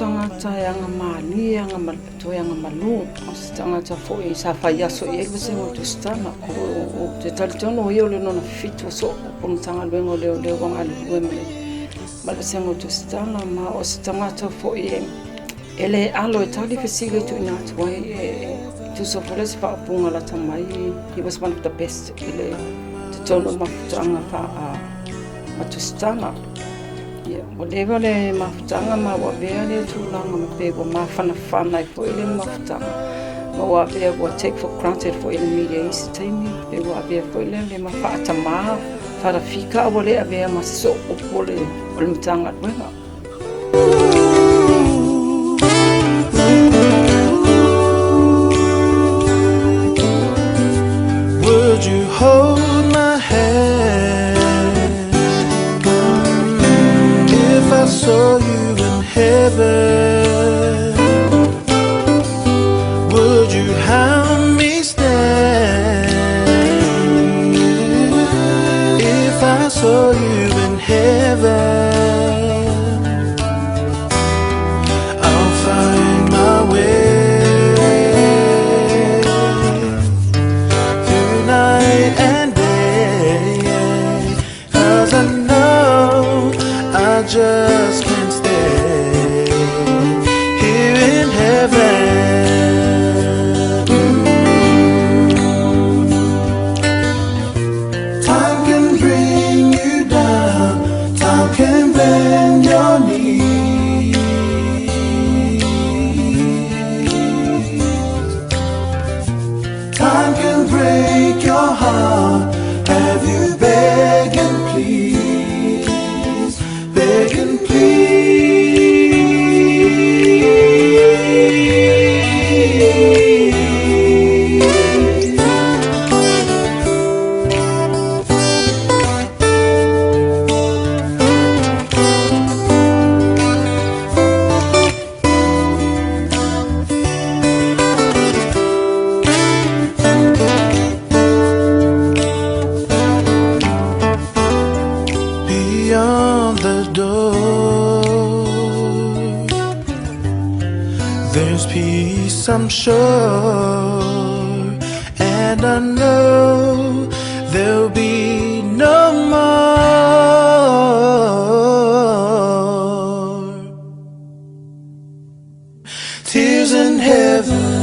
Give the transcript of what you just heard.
tagata e agamalie, toe agamalu, o se tagata foi sa faiaso i ai le vasega o Tusitala. Ou te talitonu o ia o le lona 7 o Sooupu o le Matagaluega o Leoleo ua galulue ma le vasega o Tusitala, ma o se tagata foi e le alo e tali fesili e tuuina atu ai, e tusa foi la se faaupuga lata mai, he was one of the best i le totonu o mafutaga faa ma Tusitala. Ia, ua leva le mafutaga ma ua avea lea tulaga ma pe ua mafanafana ai foi le mafutaga, ma ua avea ua take for granted foi e le media i isi taimi, pe ua avea foi lea le ma faatamā farafika, a ua le avea ma se sooupu o le Matagaluega. Would you hold my hand if I saw you in heaven? Would you help me stand if I saw you in heaven? I'll find my way through night and day, 'cause I know I just can't stay here in heaven. Time can bring you down, time can bend your knees. Time can break your heart, have you begging please, begging please. Beyond the door, there's peace, I'm sure, and I know there'll be no more tears in heaven.